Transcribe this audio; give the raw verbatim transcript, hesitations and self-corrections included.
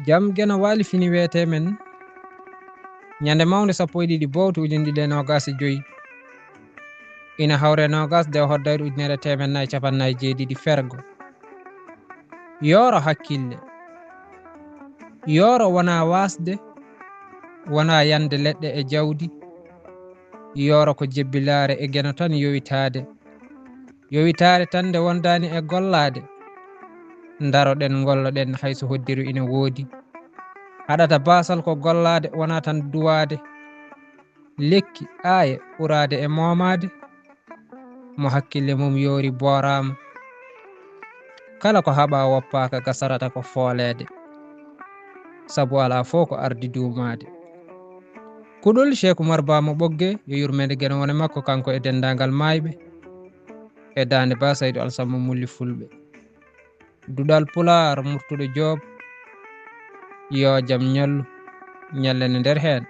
Jam Geno Waali fini weetee men ñande mawnde sappo e ɗiɗi bowte ujunɗiɗi e noogaas e joy, ina hawre noogaas de hoddayre ujunere teemen nayi capannayi jeeɗiɗi fergo. Yooro hakkille. Yooro wonaa waasde, wonaa yande leɗɗe e jawdi. Yooro ko jebbilaare e Geno tan yowitaade. Yowitaare tan nde wondaani e gollaade. Ndaroɗen, ngolloɗen, hay so hoddiru ina woodi. Haɗata baasal ko gollaade, wonaa tan duwaade. Lekki, aaye, ɓuraade e moomaade. Mo hakkille mum yoori booraama. Kala ko haɓaa woppaaka gasarata ko fooleede. Sabu alaa fof ko ardi duumaade. Kuɗol Cheikh Oumar Ba mo Ɓoggee, yo yurmeende Geno wone makko, kanko e denndaangal maayɓe e Daande Ba Saydu Alsamma Mulli Fulɓe. Duɗal Pulaar, Murtuɗo Joob, yo jam ñallu, ñallen e nder heen.